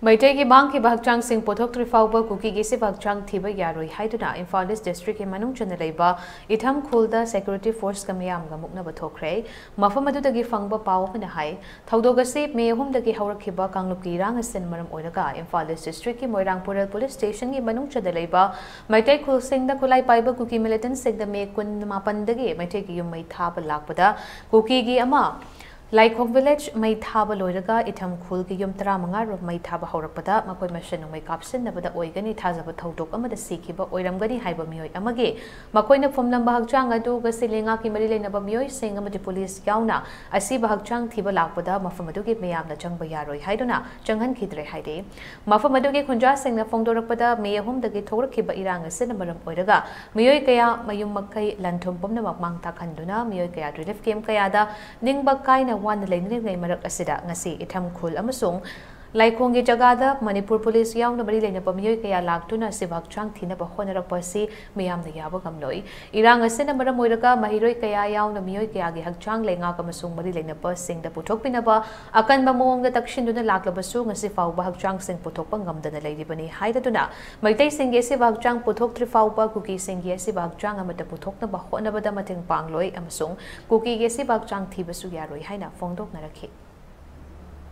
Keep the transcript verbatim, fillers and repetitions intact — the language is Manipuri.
ꯃꯩꯇꯩꯒꯤ ꯃꯥꯡꯈꯤꯕ ꯍꯛꯆꯥꯡꯁꯤꯡ ꯄꯨꯊꯣꯛꯇ꯭ꯔꯤ ꯐꯥꯎꯕ ꯀꯨꯀꯤꯒꯤ ꯑꯁꯤꯕ ꯍꯛꯆꯥꯡ ꯊꯤꯕ ꯌꯥꯔꯣꯏ ꯍꯥꯏꯗꯨꯅ ꯏꯝꯐꯥꯜ ꯏꯁ ꯗꯤꯁꯇ꯭ꯔꯤꯛꯀꯤ ꯃꯅꯨꯡ ꯆꯟꯅ ꯂꯩꯕ ꯏꯊꯝ ꯈꯨꯜꯗ ꯁꯦꯀ꯭ꯌꯨꯔꯤꯇꯤ ꯐꯣꯔꯁꯀ ꯃꯤꯌꯥꯝꯒ ꯃꯨꯛꯅꯕ ꯊꯣꯛꯈ꯭ꯔꯦ꯫ ꯃꯐꯝ ꯑꯗꯨꯗꯒꯤ ꯐꯪꯕ ꯄꯥꯎ ꯑꯃꯅ ꯍꯥꯏ, ꯊꯧꯗꯣꯛ ꯑꯁꯤ ꯃꯦ ꯑꯍꯨꯝꯗꯒꯤ ꯍꯧꯔꯛꯈꯤꯕ ꯀꯥꯡꯂꯨꯞꯀꯤ ꯏꯔꯥꯡ ꯑꯁꯤꯅ ꯃꯔꯝ ꯑꯣꯏꯔꯒ ꯏꯝꯐꯥꯜ ꯏꯁ ꯗꯤꯁꯇ꯭ꯔꯤꯛꯀꯤ ꯃꯣꯏꯔꯥꯡ ꯄꯨꯔꯦꯜ ꯄꯨꯂꯤꯁ ꯁ꯭ꯇꯦꯁꯟꯒꯤ ꯃꯅꯨꯡ ꯆꯟꯅ ꯂꯩꯕ ꯃꯩꯇꯩ ꯈꯨꯜꯁꯤꯡꯗ ꯈꯨꯠꯂꯥꯏ ꯄꯥꯏꯕ ꯀꯨꯀꯤ ꯃꯤꯂꯤꯇꯦꯟꯠꯁꯤꯡꯗ ꯃꯦ ꯀꯨꯟꯃꯥꯄꯟꯗꯒꯤ ꯃꯩꯇꯩꯒꯤ ꯌꯨꯝ ꯃꯩ ꯊꯥꯕ ꯂꯥꯛꯄꯗ ꯀꯨꯀꯤꯒꯤ ꯑꯃ ꯂꯥꯏꯈꯣꯡ ꯚꯤꯂꯦꯖ ꯃꯩ ꯊꯥꯕ ꯂꯣꯏꯔꯒ ꯏꯊꯝ ꯈꯨꯜꯒꯤ ꯌꯨꯝ ꯇꯔꯥꯃꯉꯥ ꯔꯣꯝ ꯃꯩ ꯊꯥꯕ ꯍꯧꯔꯛꯄꯗ ꯃꯈꯣꯏ ꯃꯁꯦꯟ ꯅꯣꯡꯃꯩ ꯀꯥꯞꯁꯤꯟꯅꯕꯗ ꯑꯣꯏꯒꯅꯤ ꯊꯥꯖꯕ ꯊꯧꯗꯣꯛ ꯑꯃꯗ ꯁꯤꯈꯤꯕ ꯑꯣꯏꯔꯝꯒꯅꯤ ꯍꯥꯏꯕ ꯃꯤꯑꯣꯏ ꯑꯃꯒꯤ ꯃꯈꯣꯏꯅ ꯐꯨꯝꯂꯝꯕ ꯍꯛꯆꯥꯡ ꯑꯗꯨ ꯉꯁꯤ ꯂꯩꯉꯥꯛꯀꯤ ꯃꯔꯤ ꯂꯩꯅꯕ ꯃꯤꯑꯣꯏꯁꯤꯡ ꯑꯃꯗꯤ ꯄꯨꯂꯤꯁ ꯌꯥꯎꯅ ꯑꯁꯤꯕ ꯍꯛꯆꯥꯡ ꯊꯤꯕ ꯂꯥꯛꯄꯗ ꯃꯐꯝ ꯑꯗꯨꯒꯤ ꯃꯤꯌꯥꯝꯅ ꯆꯪꯕ ꯌꯥꯔꯣꯏ ꯍꯥꯏꯗꯨꯅ ꯆꯪꯍꯟꯈꯤꯗ꯭ꯔꯦ ꯍꯥꯏꯔꯤ꯫ ꯃꯐꯝ ꯑꯗꯨꯒꯤ ꯈꯨꯟꯖꯥꯁꯤꯡꯅ ꯐꯣꯡꯗꯣꯔꯛꯄꯗ ꯃꯦ ꯑꯍꯨꯝꯗꯒꯤ ꯊꯣꯛꯂꯛꯈꯤꯕ ꯏꯔꯥꯡ ꯑꯁꯤꯅ ꯃꯔꯝ ꯑꯣꯏꯔꯒ ꯃꯤꯑꯣꯏ ꯀꯌꯥ ꯃꯌꯨꯝ ꯃꯀꯩ ꯂꯟ ꯊꯨꯝ ꯄꯨꯝꯅꯃꯛ ꯃꯥꯡ ꯇꯥꯛꯍꯟꯗꯨꯅ ꯃꯤꯑꯣꯏ ꯀꯌꯥ ꯔꯤꯂꯤꯐ ꯀꯦꯝꯞ ꯀꯌꯥꯗ ꯅꯤꯡꯕ ꯀꯥꯏꯅ ꯋꯥꯅ ꯂꯩꯅꯔꯤꯉꯩ ꯃꯔꯛ ꯑꯁꯤꯗ ꯉꯁꯤ ꯏꯊꯝ ꯈꯨꯜ ꯑꯃꯁꯨꯡ ꯂꯥꯏꯈꯣꯡꯒꯤ ꯖꯒꯥꯗ ꯃꯅꯤꯄꯨꯔ ꯄꯨꯂꯤꯁ ꯌꯥꯎꯅ ꯃꯔꯤ ꯂꯩꯅꯕ ꯃꯤꯑꯣꯏ ꯀꯌꯥ ꯂꯥꯛꯇꯨꯅ ꯑꯁꯤꯕ ꯍꯛꯆꯥꯡ ꯊꯤꯅꯕ ꯍꯣꯠꯅꯔꯛꯄ ꯑꯁꯤ ꯃꯤꯌꯥꯝꯅ ꯌꯥꯕ ꯉꯝꯂꯣꯏ꯫ ꯏꯔꯥꯡ ꯑꯁꯤꯅ ꯃꯔꯝ ꯑꯣꯏꯔꯒ ꯃꯍꯩꯔꯣꯏ ꯀꯌꯥ ꯌꯥꯎꯅ ꯃꯤꯑꯣꯏ ꯀꯌꯥꯒꯤ ꯍꯛꯆꯥꯡ ꯂꯩꯉꯥꯛ ꯑꯃꯁꯨꯡ ꯃꯔꯤ ꯂꯩꯅꯕꯁꯤꯡꯗ ꯄꯨꯊꯣꯛꯄꯤꯅꯕ ꯑꯀꯟꯕ ꯃꯑꯣꯡꯗ ꯇꯛꯁꯤꯟꯗꯨꯅ ꯂꯥꯛꯂꯕꯁꯨ ꯉꯁꯤ ꯐꯥꯎꯕ ꯍꯛꯆꯥꯡꯁꯤꯡ ꯄꯨꯊꯣꯛꯄ ꯉꯝꯗꯅ ꯂꯩꯔꯤꯕꯅꯤ ꯍꯥꯏꯔꯗꯨꯅ ꯃꯩꯇꯩꯁꯤꯡꯒꯤ ꯑꯁꯤꯕ ꯍꯛꯆꯥꯡ ꯄꯨꯊꯣꯛꯇ꯭ꯔꯤ ꯐꯥꯎꯕ ꯀꯨꯀꯤꯁꯤꯡꯒꯤ ꯑꯁꯤꯕ ꯍꯛꯆꯥꯡ ꯑꯃꯠꯇ ꯄꯨꯊꯣꯛꯅꯕ ꯍꯣꯠꯅꯕꯗ ꯃꯇꯦꯡ ꯄꯥꯡꯂꯣꯏ ꯑꯃꯁꯨꯡ ꯀꯨꯀꯤꯒꯤ ꯑꯁꯤꯕ ꯍꯛꯆꯥꯡ ꯊꯤꯕꯁꯨ ꯌꯥꯔꯣꯏ ꯍꯥꯏꯅ ꯐꯣꯡꯗꯣꯛꯅꯔꯛꯈꯤ꯫